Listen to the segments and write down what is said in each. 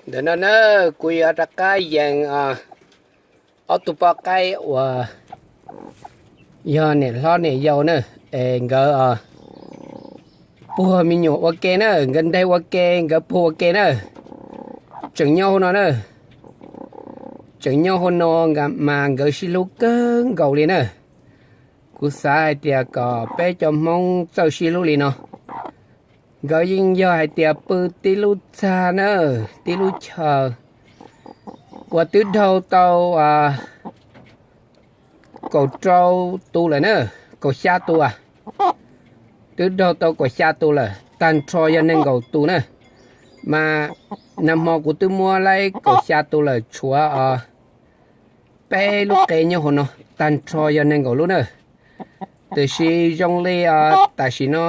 Ntawm no na, kuv yuav rov qab yees ob tug poj qaib uas yog niam hlob niam yau na, es nkawd puag me nyuam ua ke na, nkawd nteg ua ke, nkawd puag ua ke na. Tseem nyob hauv no na, tseem nyob hauv no mas nkawd sib hlub kawg nkaus li na. Kuv xav hais tias kom peb cov Hmoob txawj sib hlub li no. Nkawd yeej yog hais tias pw tib lub txaj na, tib lub chaw uas twb dhau tau kaum rau tus lawm na, kaum xya tus a, twb dhau tau kaum xya tus lawm, tag nrho yog nees nkaum tus na. Mas nag hmo kuv twb muab laib kaum xya tus lawm, tshuav peb lub qe nyob hauv no, tag nrho yog nees nkaum lub na. Tiam sis zoo li tam sim no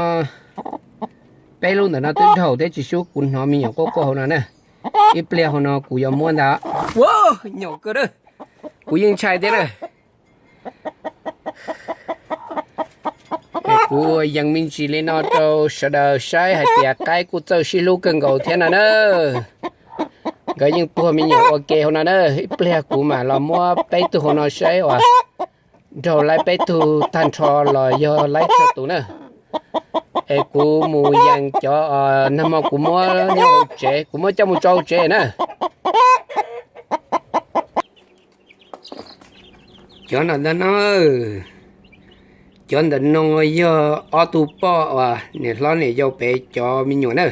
peb lub ntawm no twb dhau thiab tsis sub, kuv hnov me nyuam quaj quaj hauv no na. Ib pliag hauv no kuv yuav muab ntag. Ua, nyuam kawg na, kuv yeej ntshai thiab na. Es kuv yees me ntsis li no rau sawv daws saib hais tias qaib kuj txawj sib hlub kawg nkaus thiab no na. Nkawd yeej puag me nyuam ua ke hauv no na. Ib pliag kuv mam los muab peb tug hauv no saib uas dhau laib peb tug tag nrho los yog laib tsawg tus na. Es kuv mus yees cov nag hmo kuv muab nyob hauv tsev, kuv muab coj mus tso hauv tsev na. Cov no ntag no, cov ntawm no yog ob tug poj uas niam hlob niam yau pem cov me nyuam na.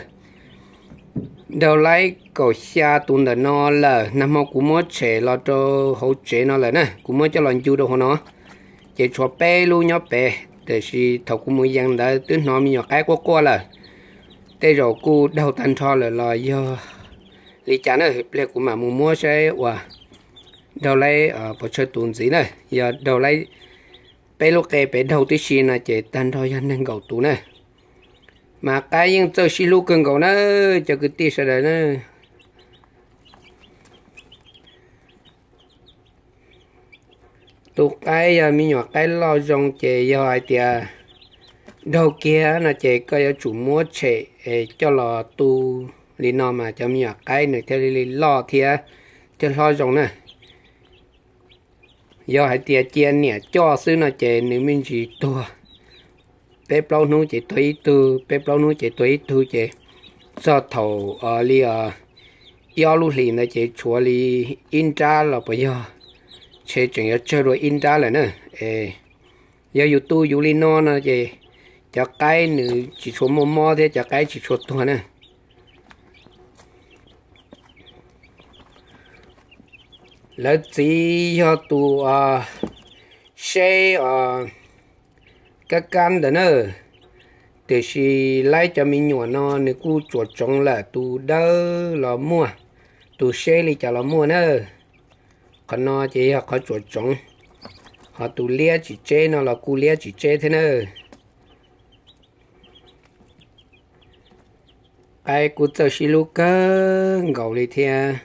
Dhau laib kaum xya tus ntawm no lawm, nag hmo kuv muab tshem los rau hauv tsev no lawm na, kuv muab coj los ncu rau hauv no, ces tshuav peb lub nyob pem, tiam sis thaum kuv mus yees ntawd twb hnov me nyuam qaib quaj quaj lawm. Tej zaum kuj dhau tag nrho lawm los yog li cas na, pliag kuv mam mus muab saib uas dhau laib pes tsawg tus ntxiv na. Yog dhau laib peb lub qe pem dhau tib si no ces tag nrho yog nees nkaum tus na. Mas qaib yeej txawj sib hlub kawg nkaus na, cov kwv tij sawv daws na. Tu qaib yog me nyuam qaib loj zoo ces yog hais tias dhau kiag no ces koj yuav tsum muab tshem es coj los tu li no mas cov me nyuam qaib nws thiaj li loj thiab, thiaj hlob zoo na. Yog hais tias cia niam coj xwb no ces nws me ntsis tuag, peb plaub hnub ces tuag ib tug, peb plaub hnub ces tuag ib tug ces txog thaum li ib ob lub hlis ntawd ces tshuav li ib nrab los puas yog, ntshe tseem yuav tsawg dua ib nrab lawm na. Es yog yus tu yus li no no ces cov qaib nws tsis tshua muaj mob thiab cov qaib tsis tshua tuag na. Lawv txiv yog tus seb kab kab ntawd na, tiam sis laib cov me nyuam no nws kuj tsuam tsoov lawm, tus dawb los muaj, tus seb li cas los muaj na. Qhov no ces yog qhov tsuam tsoov, ho tus liab tsis tseb no los kuj liab tsis tseb thiab na. Qaib kuj txawj sib hlub kawg nkaus li thiab.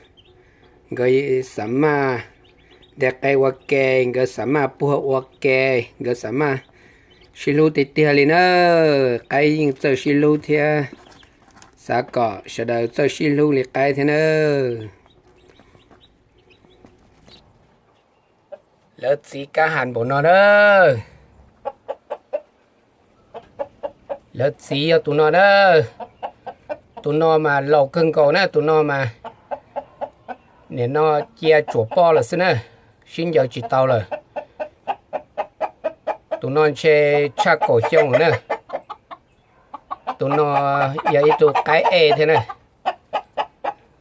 Nkawd xav maj ntes qe ua ke, nkawd xav maj puag ua ke, nkawd xav maj sib hlub tiag tiag li na. Qaib yeej txawj sib hlub thiab, xav kom sawv daws txawj sib hlub li qaib thiab na. Lawv txiv kab has npaum no na. Lawv txiv yog tus no na. Tus no mas laus kawg nkaus na, tus no mas nim no cia tsuam poj lawm xwb na, sib ncaws tsis tau lawm. Tus no ntshe tshaj kaum xyoo lawm na. Tus no yog ib tug qaib ej thiab na.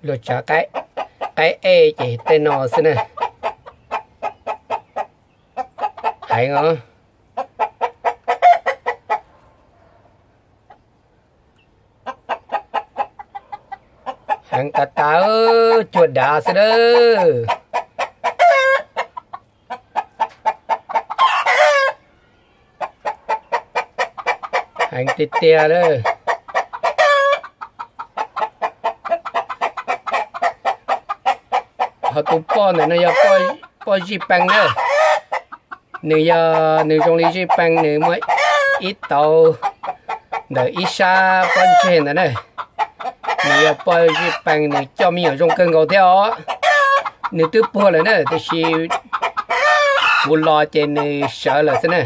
Luag tsav qaib ej ces tej no xwb na. Heev os. Heev tas tas, cuag dav xwb lawm. Heev tiag tiag lawm. Ho tus poj ntawm no yog poj zij pee na. Nws yog, nws zoo li zij pee, nws muaj ib tauv ntawm ib sab pob ntseg ntawd na. Nws yog poj zij pees, nws coj me nyuam zoo kawg nkaus thiab os. Nws twb puag lawm na, tiam sis kuv los ces nws sawv lawm xwb na.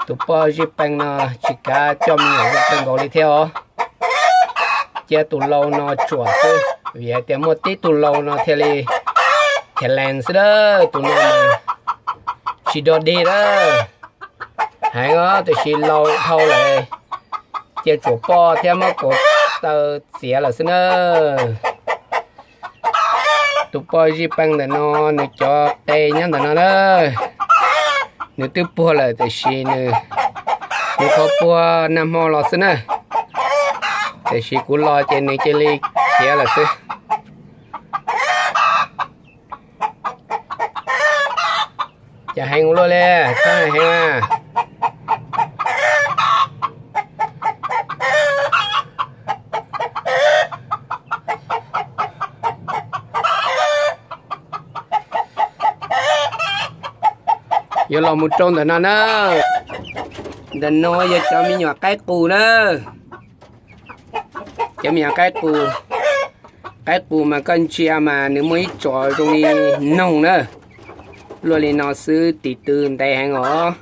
Tus poj zij pees no tsis kav coj me nyuam zoo kawg nkaus li thiab os. Cia tus lau no tsuam xwb, vim hais tias muaj tib tug lau no thiaj li kheev lees xwb dab. Tus no mas tsis dog dig dab. Heev os, tiam sis lau dhau lawm, cia tsuam poj thiab muab kaus taw txiav lawm xwb na. Tus poj zij pees ntawm no, nws cov qe nyob ntawm no na. Nws twb puag lawm tiam sis nws, nws qhov puag nag hmo los xwb na. Tiam sis kuv los ces nws cia li khiav lawm xwb. Cas heev ua luaj li, txhob hais heev na. Yuav los mus rau ntawm no na. Ntawm no yog cov me nyuam qaib qus na. Cov me nyuam qaib qus. Qaib qus mas koj ntsia mas nws muaj ib tsos zoo li noog na. Luaj li no xwb tis tw ntev heev os.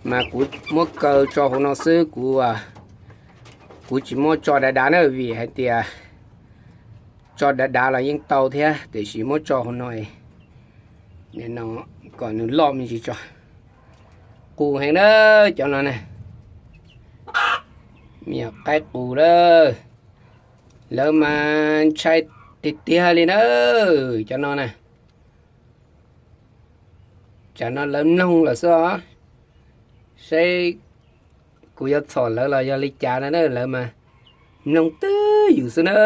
Mas kuv muab kaw tso hauv no xwb, kuv, kuv tsis muab tso dav dav na, vim hais tias tso dav dav los yeej tau thiab, tiam sis muab tso hauv no, no kom nws loj me ntsis tso. Qus heev na, cov no na. Me nyuam qaib qus na. Lawv mas ntshai tiag tiag li na, cov no na. Tsam no lawv mloog lawm xwb os. Saib kuv yuav txhom lawv los yog li cas no na, lawv mas mloog twb ywm xwb na.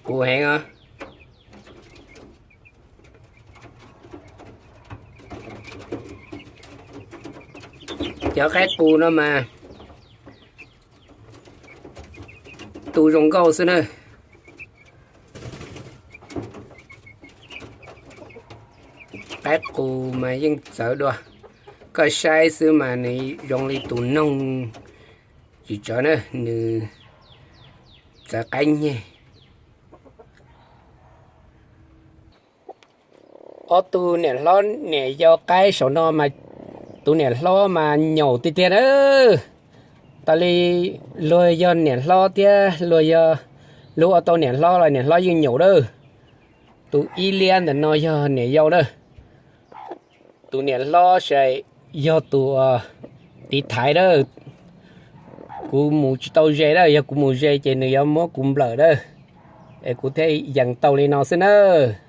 Qus heev os. Cov qaib qus no mas tu zoo nkauj xwb na. Qaib qus mas yeej txawv dua. Koj saib xwb mas nws zoo li tus noog tsis tsawv na, nws txawv qaib nyeg. Ob tug niam hlob niam yau qaib saum no mas tus niam hlob mas nyaum tiag tiag na. Tas li luag yog niam hlob thiab luag yog, luag ua tau niam hlob los niam hlob yeej nyaum dab. Tus ib liab ntawm no yog niam yau na. Tus niam hlob ces yog tus tiv thaiv dab. Kuv mus tsis tau ze dab, yog kuv mus ze ces nws yuav muab kuv nplawm dab, es kuv thiaj yees tau li no xwb nab.